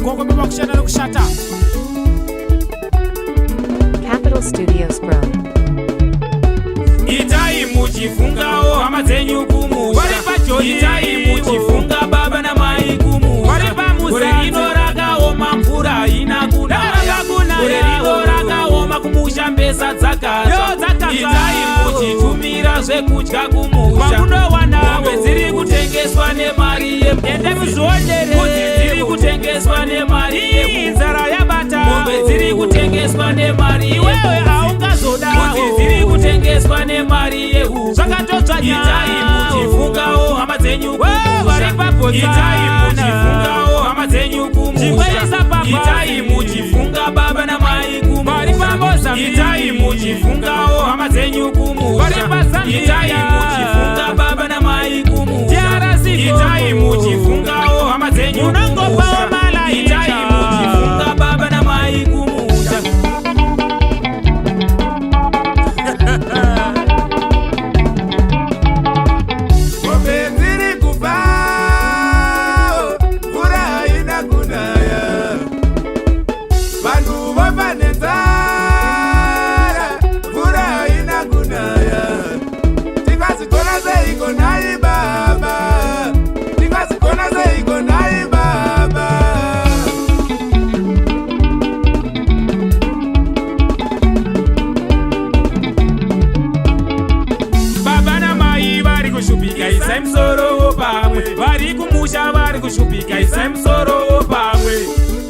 Gokwe baba kushanda nekushata. Capital Studios Pro. Itai muchifungawo hama dzenyu kumusha. Vari pajoni. Itai muchifunga baba namai kumusha. Vari pamusasa. Gore rino rakaoma, mvura haina kunaya. Rakakunaya. Gore rino rakaoma kumusha, mbesa dzakatsva. Yo, dzakatsva. Itai muchitumira zvekudya kumusha. Kwamunowana. Mombe dziri kutengeswa nemari yembudzi. Ende muzvionere. Mbudzi dziri kutengeswa nemari yembudzi. Inzara yabata. Mombe dziri kutengeswa nemari Iwewe yembudzi. haungazoda. Mbudzi dziri kutengeswa nemari yehuku. Zvakatotsvanya. Itai muchifungawo hama dzenyu We, kumusha. vari paBotswana. Itai muchifungawo hama dzenyu kumusha. Chikweresa pabhazi. Itai muchifunga baba namai kumusha. Vari paMozambique. Itai muchifungawo hama dzenyu kumusha. Vari paZambia. Itai muchifunga baba namai kumusha. DRC Itai Congo. muchifungawo hama dzenyu Munongopawo kumusha. malaicha. Itai muchifunga baba namai kumusha. Mombe dziri kufa, mvura haina kunaya. Vanhu vofa nenzara, mvura haina kunaya. Tingazigona seiko nhai baba? Tingazigona seiko nhai baba? Baba namai vari kushupika, isai musoro pamwe. Vari kumusha vari kushupika, isai musoro pamwe.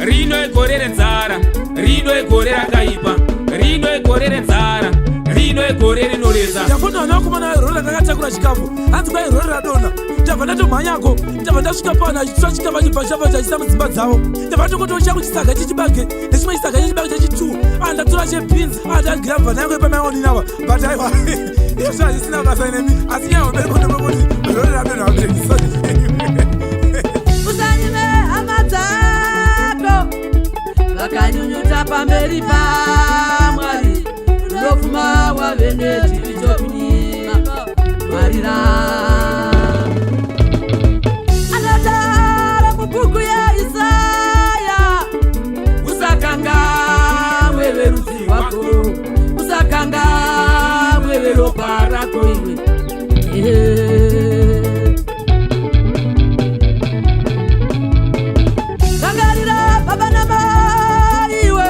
Rino igore renzara, rino igore rakaipa, rino igore renzara, rino igore rinoreza. Ndafona vakomana, rori randakatakura chikafu, hanzi kwai rori radonha. Ndabva ndatomhanyako, ndabva ndasvika pano achitora chikafu, achibva chabva chachisa mudzimba dzavo. Ndabva ndokotora changu chisaga chechibage nechimwe chisaga chechibage chechi2. Andatora chebhinzi, andagirabva nangu epamaiwaninava. But aiwa, izvo hazvisina basa nemi, asi nyaya hombe ndepekuti rori radonha vabereki. Usanyime hama dzako vakanyunyuta pamberi paMwari, unofuma wave nechivi chokunyima Mwarira. Anotara mubhuku yaIsaya, usakangamwe verudzi rwako, usakangamwe veropa rako iwe. Ehe. Rangarira baba namaiwe,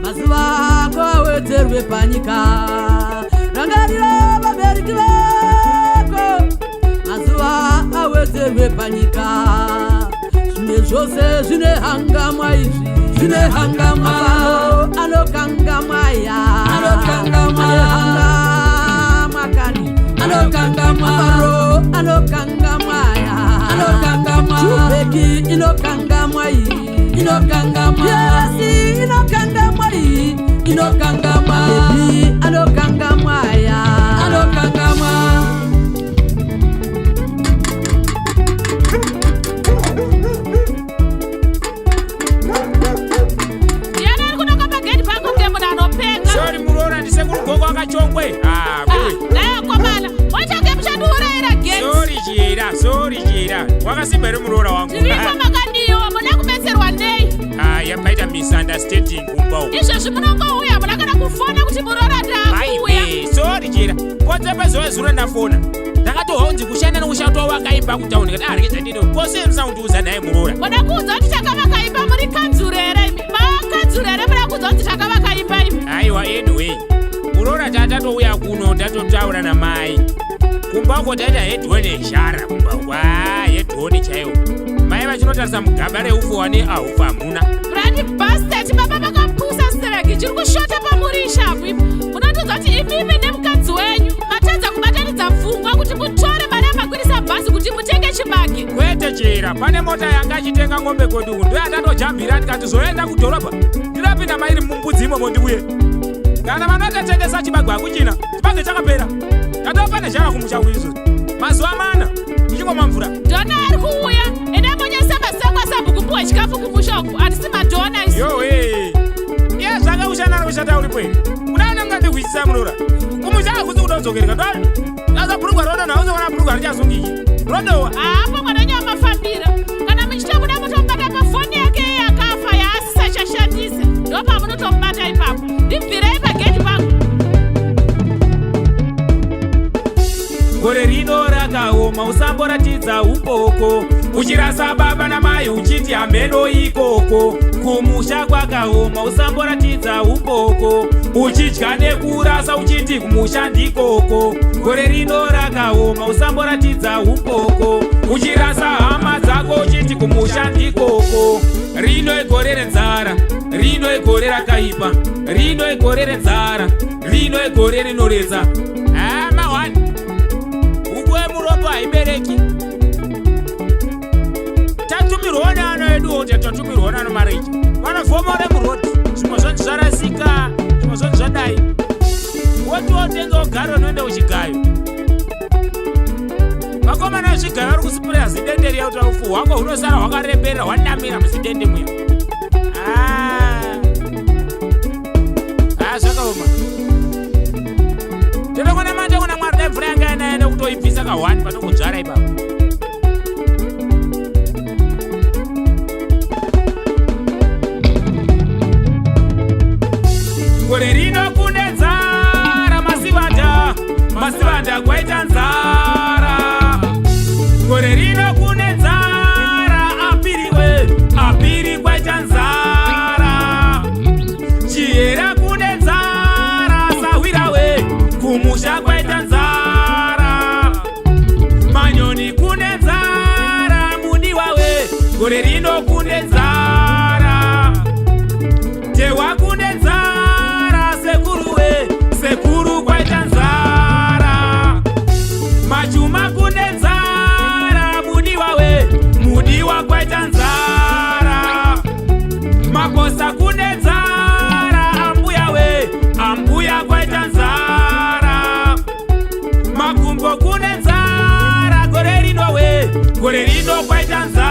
mazuva ako awedzerwe panyika. Rangarira vabereki vako, mazuva awedzerwe panyika. Zvimwe zvose zvine hangamwa, izvi zvine hangamwa. Anokangamwaya, anokangamwa, anehangamwa kani, anokangamwa, anokangamwaya, anokangamwa. Jubeki inokangamwa iyi, inokangamwa. Yesi inokangamwa iyi, inokangamwa. Baby anokangamwaya, anokangamwa. Ndiani ari kunoka pagedhi pangu kunge munhu anopenga? Sorry muroora, ndisekuru Gogo akachongwe. Ah, wewe. Naye akomana, wachange muchandiurayira geti. Sorry chira, sorry chira. Wakasimba here muroora wangu? Tiripo, makandiwa, muna kubetserwa nei? Ah, yapaita misunderstanding kumba uku. Izvezvi munongouya, muna kana kufona kuti muroora ndaakuuya. Aiwe, sorry chira. Potse pazuva zuro ndafona. Ndakatohwa kushanda nokushatwa wakaimba kutauni kati areke ndino. Pose musaundiudza naye muroora. Muda kuudza kuti takavaka imba? Muri kanzuro here imi? Makanzuro here? Muda kuudza kuti takavaka imba imi? Aiwa, anyway. Muroora, tatatouya kuno, tatotaura namai. Kumba uko taita hedhoni nezhara kumba uko. Ah, hedhoni chaiwo. Mai vachinotarisa mugaba reufu wane ahufu hamuna. Bloody bastard, baba vakapusa stereki. Chiri kushota pamuri ishavu imi. Munotiudza kuti imimi nemukadzi wenyu matadza kubatanidza pfungwa kuti mutore mari yamakwirisa bhazi kuti mutenge chibage. Kwete chera, pane mota yanga achitenga ng'ombe kwedu uku, ndoyatatojambira tikati zoenda kudhorobha. Ndinopinda mairi mumbudzi imomo ndiuye. Kana vanotatengesa chibage hakuchina, chibage chakapera. Tatopa nezhara kumusha kuizvo. Mazuva 4 tichingomwa mvura. Dhona ari kuuya, enda monyesa masango asabhuku kupuwa chikafu kumusha uku. Handisi madhona isi. Yowe, iye zvake kushanda nokushata uripo here? Kuda unenge ndihwisisa muroora. Kumusha hakusi kudodzokereka. Aza bhurugwa rodonha, uzoona bhurugwa richasungiki. Rodowa. Haapo mwana wenyu wamafambira. Kana muchitobuda mutomubata pafoni yake iye. Usamboratidza umboko uchirasa baba namai uchiti hameno ikoko. Kumusha kwakaoma, usamboratidza umboko uchidya nekurasa uchiti kumusha ndikoko. Gore rino rakaoma, usamboratidza umboko uchirasa hama dzako uchiti kumusha ndikoko. Rino igore renzara, rino igore rakaipa, rino igore renzara, rino igore rinoredza. Ama1 huku yemuropo haibereki. Tatumirwa neana edu, tatumirwa nano mareji vanofomore murodhi. Zvimwe zvonzi zvarasika, zvimwe zvonzi zvadai. Woti wotenga ugaro unoenda kuchigayo. Vakomana vezvigayo vari kusipureya zidende riya kuti ufu hwako hunosara hwakaremberera, hwanamira muzidende muya. Ah. Ah, zvakaoma. Totokona matokona Mwari, dai mvura yanga yanaya nekutoibvisa ka1 patokudzvara ipapo. Gore rino kune nzara, masivanda, masivanda kwaita nzara. Gore rino kune nzara, apiriwe, apiri kwaita nzara. Chiyera kune nzara, sahwirawe, kumusha kwaita nzara. Manyoni kune nzara, mudiwawe, gore rino kune nzara. Tewa kune nzara, sekuruwe, sekuru kwaita nzara. Machuma kune nzara, mudiwawe, mudiwa kwaita nzara. Makosa kune nzara, ambuyawe, ambuya kwaita nzara. Makumbo kune nzara, gore rino we, gore rino kwaita nzara.